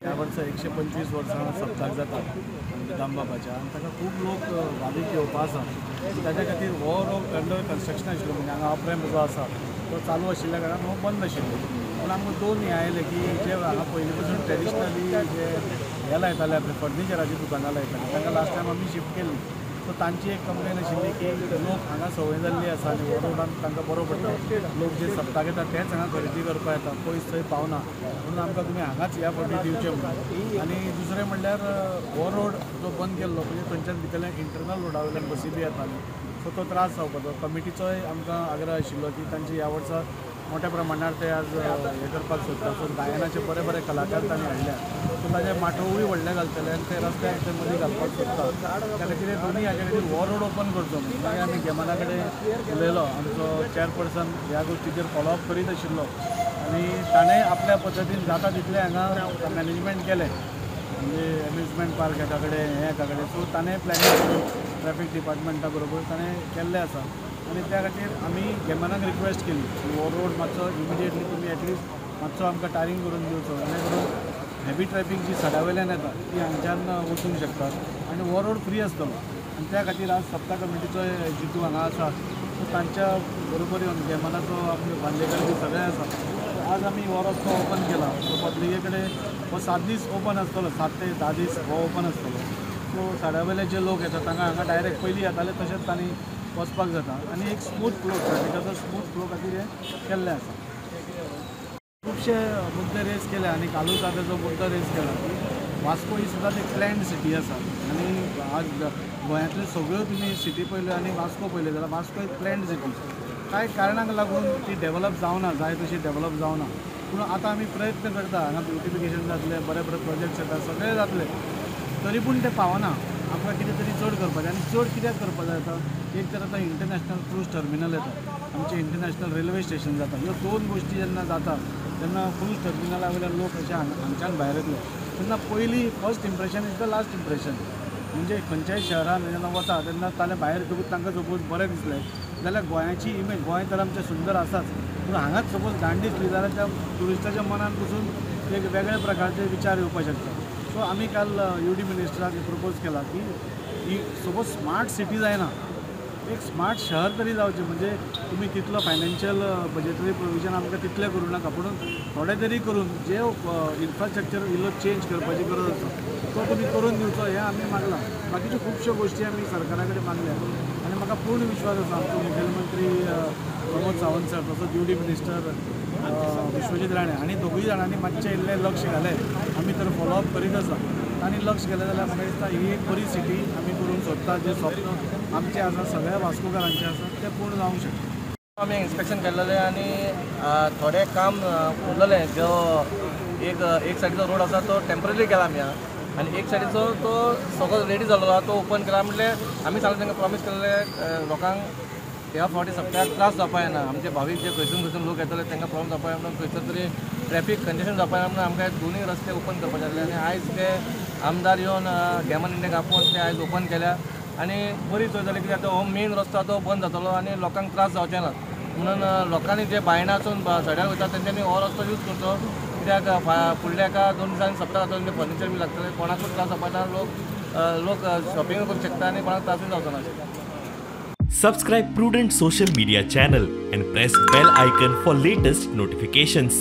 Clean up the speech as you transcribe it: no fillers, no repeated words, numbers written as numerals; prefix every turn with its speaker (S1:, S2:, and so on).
S1: ह्या वर्सा 125 वर्सां सप्ताक जाता दामबाबाच्या आनी ताका खूब लोक भावीक येवपा आसा. ताच्या खातीर हो रोड अंडर कन्स्ट्रक्शन आशिल्लो, म्हणजे हांगा अपरॅम्प जो आसा तो चालू आशिल्ल्या कारणान हो बंद आशिल्लो. पूण आमकां दोन हें आयलें की जे हांगा पयलीं पासून ट्रेडिशनली जे हे लायताले आपले फर्निचराची दुकानां लायताले तांकां लास्ट टायम आमी शिफ्ट केल्ली. सो तांची एक कंप्लेन आशिल्ली की लोक हांगा संवय जाल्ली आसा आनी हो रोडान तांकां बरो पडटा, लोक जे सप्ताक येता तेच हांगा खरेदी करपाक येता, पयस थंय पावना, म्हणून आमकां तुमी हांगाच ह्या फावटी दिवचें म्हणून. आनी दुसरें म्हणल्यार हो रोड जो बंद केल्लो म्हणजे थंयच्यान भितरल्यान इंटरनल रोडा वयल्यान बसी बी येताल्यो, सो तो त्रास जावपाचो. कमिटीचोय आमकां आग्रह आशिल्लो की तांची ह्या वर्सा मोठ्या प्रमाणार ते आज हें करपाक सोदता. सो गायनाचे बरे बरे कलाकार तांणी हाडल्या, सो ताजे माटोवूय व्हडले घालतले आनी ते रस्त्याक ते मदीं घालपाक सोदता. त्या खातीर हे दोनूय हाज्या खातीर हो रोड ओपन करचो म्हणून मागीर आमी गेमना कडेन उलयलो. आमचो चॅरपर्सन ह्या गोश्टीचेर फॉलोअप करीत आशिल्लो आनी ताणें आपल्या पद्दतीन जाता तितलें हांगा मॅनेजमेंट केलें, म्हणजे एम्युजमेंट पार्क एका कडेन, हें एका कडेन. सो ताणें प्लॅनिंग करून ट्रॅफिक डिपार्टमेंटा बरोबर ताणें केल्लें आसा आनी त्या खातीर आमी गेमनाक रिक्वेस्ट केली की हो रोड मातसो इमिडिएटली तुमी एटलिस्ट मातसो आमकां टारींग करून दिवचो, जेणे करून हेवी ट्रॅफीक जी सडा वयल्यान येता ती हांगच्यान वचूंक शकता आनी हो रोड फ्री आसतलो. आनी त्या खातीर आज सप्ता कमिटीचो जितू हांगा आसा, सो तांच्या बरोबर येवन गेमनाचो आपले बांदेकर बी सगळे आसा. आज आमी हो रस्तो ओपन केला. सो पब्लिके कडेन हो 7 दीस ओपन आसतलो, 7 ते 10 दीस हो ओपन आसतलो. सो सड्या वयले जे लोक येता तांकां हांगा डायरेक्ट पयलीं येताले तशेंच तांणी वचपाक जाता आनी एक स्मूथ फ्लो, ट्रॅफिकाचो स्मूथ फ्लो खातीर हें केल्लें आसा. खुबशे मुद्दे रेज केले आनी कालूच आतां जो मुद्दो रेज केला की वास्को ही सुद्दां एक प्लॅन्ड सिटी आसा आनी आज गोंयांतल्यो सगळ्यो तुमी सिटी पळयल्यो आनी वास्को पळयल्यो जाल्यार वास्को एक प्लॅन्ड सिटी. कांय कारणांक लागून ती डेवलप जावना, जाय तशी डेवलप जावना, पूण आतां आमी प्रयत्न करता. हांगा ब्युटिफिकेशन जातलें, बरे बरे प्रोजेक्ट्स येता, सगळें जातलें, तरी पूण तें पावना. आमकां कितें तरी चड करपाचें. आनी चड कित्याक करपाक जाय आतां, एक तर आतां इंटरनॅशनल क्रूज टर्मिनल येता, आमचें इंटरनॅशनल रेल्वे स्टेशन जाता. ह्यो दोन गोश्टी जेन्ना जाता तेन्ना क्रूज टर्मिनला वयल्यान लोक अशे हांगच्यान भायर येतले तेन्ना पयली first impression is the last impression. म्हणजे खंयच्याय शहरान जेन्ना वता तेन्ना ताणें भायर येतकूच तांकां सपोज बरें दिसलें जाल्यार गोंयाची इमेज, गोंय तर आमचें सुंदर आसाच, पूण हांगाच सपोज घाण दिसली जाल्यार त्या ट्युरिस्टाच्या मनान पसून एक वेगळे प्रकारचे विचार येवपाक शकता. सो आमी काल यू डी मिनिस्टराक प्रपोज केला की ही सपोज स्मार्ट सिटी जायना, एक स्मार्ट शहर तरी जावचें. म्हणजे तुमी तितलो फायनान्शियल बजेटरी प्रोविजन आमकां तितलें करूं नाका, पूण थोडें तरी करून जे इन्फ्रास्ट्रक्चर इल्लो चेंज करपाची गरज आसा तो तुमी करून दिवचो हें आमी मागलां. बाकीच्यो खुबश्यो गोश्टी आमी सरकारा कडेन मागल्या आनी म्हाका पूर्ण विश्वास आसा आमचो मुखेलमंत्री प्रमोद सावंत सर तसोच U D minister Vishwajit Rane आनी दोगूय जाणांनी मातशें इल्लें लक्ष घालें, आमी तर फॉलोअप करीत आसा. तांणी लक्ष घालें जाल्यार म्हाका दिसता ही एक बरी सिटी आमी करूंक सोदता, जें स्वप्न आमचें आसा, सगळ्या वास्कोकारांचें आसा, तें पूर्ण जावंक शकता.
S2: आमी इन्स्पेक्शन केल्लें आनी थोडें काम उरलेलें. जो एक सायडीचो रोड आसा तो टेम्पररी केला आमी आनी एक सायडीचो तो सगळो रेडी जाल्लो आसा तो ओपन केला. म्हणल्यार आमी सांगलें तांकां प्रॉमीस केल्लें लोकांक ह्या फावटी सप्त्याक त्रास जावपा येना, आमचे भावीक जे खंयसून खंयसून लोक येतले तांकां प्रॉब्लम जावपा येना म्हणून खंयसर तरी ट्रॅफीक कंजेशन जावपा येना म्हणून आमकां दोनूय रस्ते ओपन करपाचे आसले. आनी आयज ते आमदार येवन गेमन इंडियाक आपोवन ते आयज ओपन केल्या आनी बरी सोय जाली. कित्याक हो मेन रस्तो तो बंद जातलो आनी लोकांक त्रास जावचे ना म्हणून लोकांनी जे बायणा वचून सड्यार वयता तेंच्यांनी हो रस्तो यूज करचो. कित्याक फुडल्या एका 2 दिसांनी सप्तक जातलो, तेंचें फर्निचर बी लागतलें, कोणाकूच त्रास जावपा ना, लोक शॉपिंग करूंक शकता आनी कोणाक त्रासूय जावचो ना.
S3: Subscribe Prudent Social Media channel and press bell icon for latest notifications.